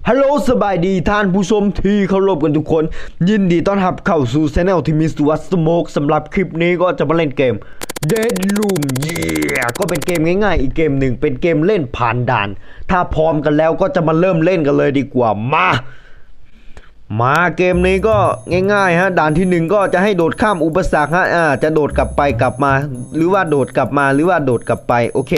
ຮັລໂຫຼ ສະບາຍດີທ່ານຜູ້ຊົມທີ່ເຄົາລົບກັນທຸກຄົນ, ຍິນດີຕ້ອນຮັບເຂົ້າສູ່ແຊນແນວທີ່ມີຊື່ວ່າ Smoke. ສຳລັບຄລິບນີ້ກໍຈະມາຫຼິ້ນເກມ Dead Room Yeah ກໍເປັນເກມງ່າຍໆອີກເກມໜຶ່ງ, ເປັນເກມເລ່ນຜ່ານດ່ານ. ຖ້າພ້ອມກັນແລ້ວກໍຈະມາເລີ່ມເລ່ນກັນເລີຍດີກວ່າ. ມາ ມາ ເກມນີ້ກໍງ່າຍໆຮະ. ດ່ານທີໜຶ່ງກໍຈະໃຫ້ໂດດຂ້າມອຸປະສັກຮະ, ອາ ຈະໂດດກັບໄປກັບມາ ຫຼືວ່າໂດດກັບມາ ຫຼືວ່າໂດດກັບໄປ. ໂອເຄ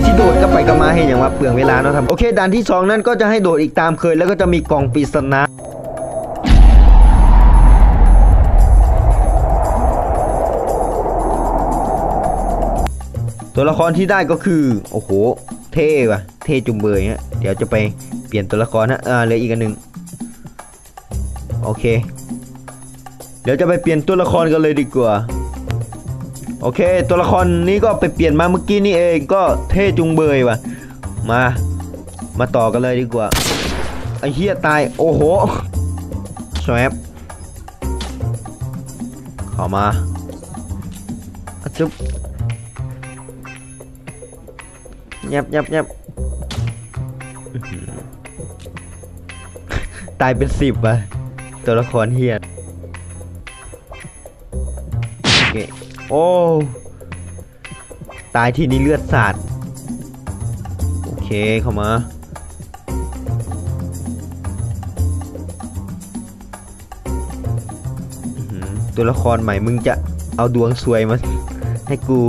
ຊິໂດດກັບໄປກັບມາເຮັດຫຍັງວະ ເປືອງເວລາເນາະທ່ານ. ໂອເຄ ດ່ານທີສອງນັ້ນກໍຈະໃຫ້ໂດດອີກຕາມເຄີຍ ແລ້ວກໍຈະມີກ່ອງປິດສະໜາ. ຕົວລະຄອນທີ່ໄດ້ກໍຄື ໂອ້ໂຫ ເທ່ວ່ະ ເທ່ຈຸງເບີຍຮະ. ດຽວຈະໄປປ່ຽນຕົວລະຄອນຮະ. ເອີ ເຫຼືອອີກອັນໜຶ່ງ. ໂອເຄ ດຽວຈະໄປປ່ຽນຕົວລະຄອນກັນເລີຍດີກວ່າ. ໂອເຄ ຕົວລະຄອນນີ້ກໍໄປປ່ຽນມາເມື່ອກີ້ນີ້ເອງ, ກໍເທ່ຈຸງເບີຍວ່ະ. ມາ ມາຕໍ່ກັນເລີຍດີກວ່າ. ໄອ້ເຫຍ ຕາຍ. ໂອ້ໂຫ ແຊບ ເຂົ້າມາ ອະ ຈຸບ. ແຍບໆໆ ອືຫື ຕາຍເປັນສິບວ່ະ ຕົວລະຄອນເຫຍ. ໂອເຄ ໂອ້ ຕາຍທີນີ້ເລືອດສາດ. ໂອເຄ ເຂົ້າມາ. ອືຫື ຕົວລະຄອນໃໝ່ ມຶງຈະເອົາດວງຊວຍມາໃຫ້ກູ.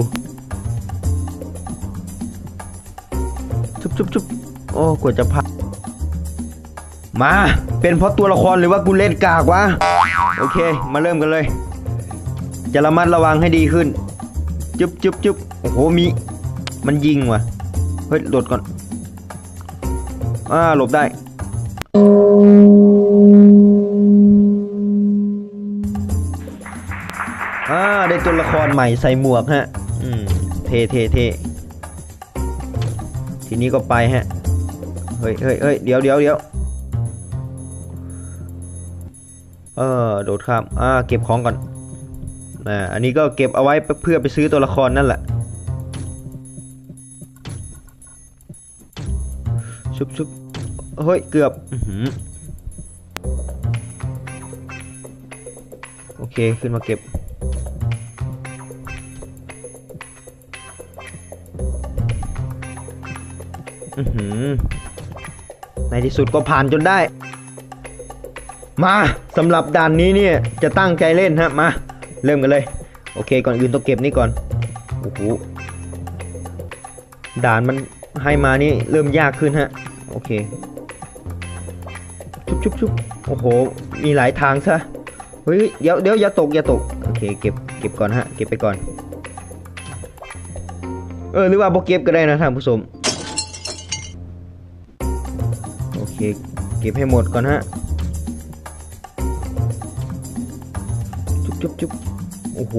ຊຸບໆໆ ໂອ້ ກວ່າຈະຜ່ານ. ມາ ເປັນເພາະຕົວລະຄອນ ຫຼືວ່າກູເລ່ນກາກວະ? ໂອເຄ ມາເລີ່ມກັນເລີຍ. ຈະລະມັດລະວັງໃຫ້ດີຂຶ້ນ. ຈຶບໆໆ ໂອ້ໂຫ ມີ ມັນຍິງວ່ະ. ເຮີ້ຍ ໂດດກ່ອນ. ອາ ຫຼົບໄດ້. ອາ ໄດ້ຕົວລະຄອນໃໝ່ໃສ່ໝວກຮະ. ອືມ ເທ່ໆໆ. ທີນີ້ກໍໄປຮະ. ເຮີ້ຍໆໆ ດຽວໆໆ ເອີ ໂດດຂ້າມ. ອາ ເກັບຂອງກ່ອນ. ອາ ອັນນີ້ກໍເກັບເອົາໄວ້ເພື່ອໄປຊື້ຕົວລະຄອນນັ້ນແຫຼະ. ຊຸບໆ ເຮີ້ຍ ເກືອບ. ອືຫື ໂອເຄ ຂຶ້ນມາເກັບ. ອືຫື ໃນທີ່ສຸດກໍຜ່ານຈົນໄດ້. ມາ ສຳລັບດ່ານນີ້ນີ້ຈະຕັ້ງໃຈເລ່ນຮະ. ມາ ເລີ່ມກັນເລີຍ. ໂອເຄ ກ່ອນອື່ນຕ້ອງເກັບນີ້ກ່ອນ. ໂອ້ໂຫ ດ່ານມັນໃຫ້ມານີ້ເລີ່ມຍາກຂຶ້ນຮະ. ໂອເຄ ຊຸບໆໆ ໂອ້ໂຫ ມີຫຼາຍທາງຊະ. ເຮີ້ຍ ດຽວໆ ຢ່າຕົກ ຢ່າຕົກ. ໂອເຄ ເກັບ ເກັບກ່ອນຮະ ເກັບໄປກ່ອນ. ເອີ ຫຼືວ່າບໍ່ເກັບກໍໄດ້ນະທ່ານຜູ້ຊົມ. ໂອເຄ ເກັບໃຫ້ໝົດກ່ອນຮະ. ຈຸບໆໆ ໂອ້ໂຫ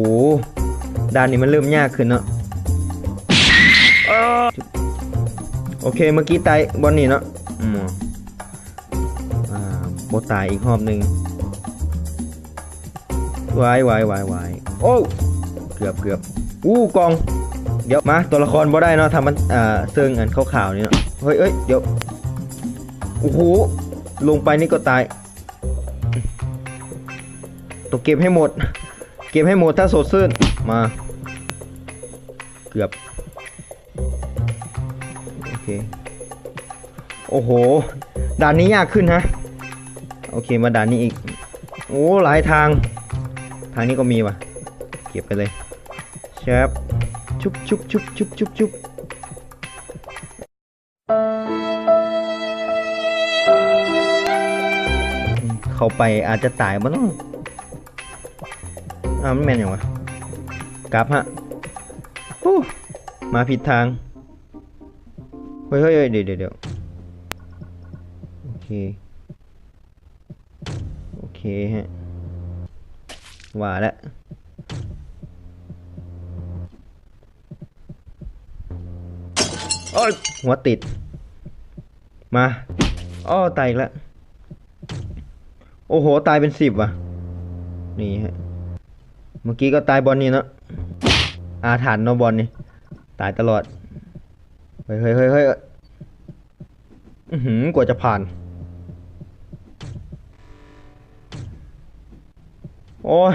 ດ່ານນີ້ມັນເລີ່ມຍາກຂຶ້ນເນາະ. ໂອເຄ ເມື່ອກີ້ຕາຍບ່ອນນີ້ເນາະ. ອືມ ອ່າ ບໍ່ຕາຍອີກຮອບໜຶ່ງ. ວາຍ ວາຍ ວາຍ ວາຍ ໂອ້ ເກືອບ ເກືອບ. ອູ້ ກ່ອງ. ດຽວ ມາ ຕົວລະຄອນບໍ່ໄດ້ເນາະ ຖ້າມັນ ອ່າ ເຊິ່ງອັນຂາວໆນີ້ເນາະ. ເຮີ້ຍ ເອີຍ ດຽວ ໂອ້ໂຫ ລົງໄປນີ້ກໍຕາຍ. ຕ້ອງເກັບໃຫ້ໝົດ ເກັບໃຫ້ໝົດ ຖ້າສົດຊື່ນ. ມາ ເກືອບ. ໂອເຄ ໂອ້ໂຫ ດ່ານນີ້ຍາກຂຶ້ນຮະ. ໂອເຄ ມາດ່ານນີ້ອີກ. ໂອ້ ຫຼາຍທາງ ທາງນີ້ກໍມີວ່ະ. ເກັບໄປເລີຍ. ແຊບ ຊຸບໆໆໆໆ. ເຂົ້າໄປອາດຈະຕາຍບໍ່ເນາະ? ອ້າວ ມັນແມ່ນຫຍັງວະ? ກັບຮະ. ໂອ້ ມາຜິດທາງ. ເຮີ້ຍໆໆ ດຽວໆໆ ໂອເຄ ໂອເຄຮະ ວ່າແລ້ວ. ໂອ້ຍ ຫົວຕິດ. ມາ ໂອ້ ຕາຍອີກແລ້ວ. ໂອ້ໂຫ ຕາຍເປັນສິບວ່ະ. ນີ້ຮະ ເມື່ອກີ້ກໍຕາຍບ່ອນນີ້ເນາະ. ອາຖັນເນາະບ່ອນນີ້ ຕາຍຕະຫຼອດ. ເຮີ້ຍໆໆໆ ອືຫື ກວ່າຈະຜ່ານ. ໂອ້ຍ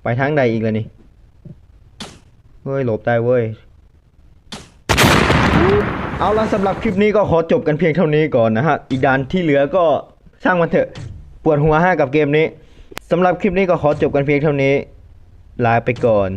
ໄປທາງໃດອີກລະນີ້? ເຮີ້ຍ ຫຼົບໄດ້ເວີ້ຍ. ເອົາລະ ສຳລັບຄລິບນີ້ກໍຂໍຈົບກັນພຽງເທົ່ານີ້ກ່ອນນະຮະ. ອີກດ່ານທີ່ເຫຼືອກໍຊ່າງມັນເຖາະ, ປວດຫົວຮະກັບເກມນີ້. ສຳລັບຄລິບນີ້ກໍຂໍຈົບກັນພຽງເທົ່ານີ້, ລາໄປກ່ອນ.